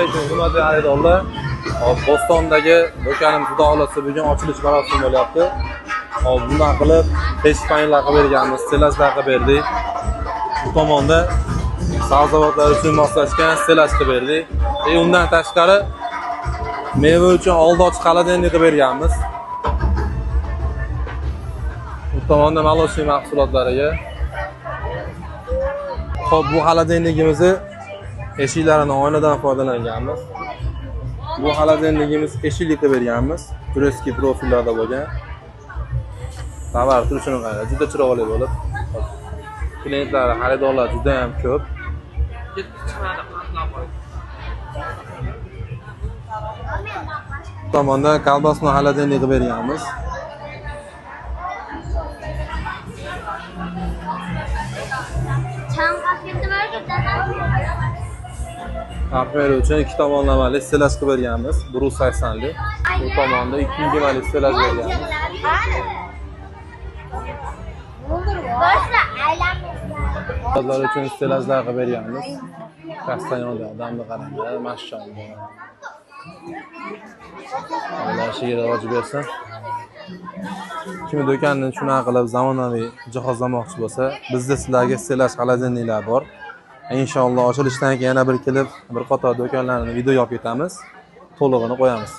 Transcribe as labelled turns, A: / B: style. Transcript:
A: Alaykum hurmatli xaridorlar. Hop, Bo'stondagi do'konimiz xudo xolasa bugun ochilish marosimi bo'lyapti. Hop, bundan qilib teshik panellar qilib berganmiz, stellajlar qilib berdik. Bu tomonda sabzavotlar uchun moslashgan stellaj qilib berdik. Undan tashqari meva uchun oldi ochiq холодильник qilib berganmiz. Bu tomonda молочный mahsulotlariga. Hop, bu холодильникimizni eshiklarini oynadan foydalanganmiz. Bu холодильникimiz eshikli qilib berganmiz. Tureskiy profillarda bo'lgan. Tovar turishini qarang, juda chiroyli bo'lib. Klientlar, xaridorlar juda ham ko'p. Bu tomonda kolbasni холодильник qilib berganmiz. Parfümeri uchun ikki tomonlamali stellaj qilib berganmiz, 180lik. Bu tomonda 220lik stellaj berganmiz. Qizlar uchun stellajlar qilib berganmiz. Kastanyonda odamni qaranglar, mashalloh. Alloh ishiga rivoj bersin. Kim do'konni shunaqa qilib zamonaviy jihozlamoqchi bo'lsa, bizda sizlarga stellaj холодильникlar bor. Inshaalloh ochilishdan keyin yana bir kelib bir qator do'konlarni video olib ketamiz, to'lig'ini qo'yamiz.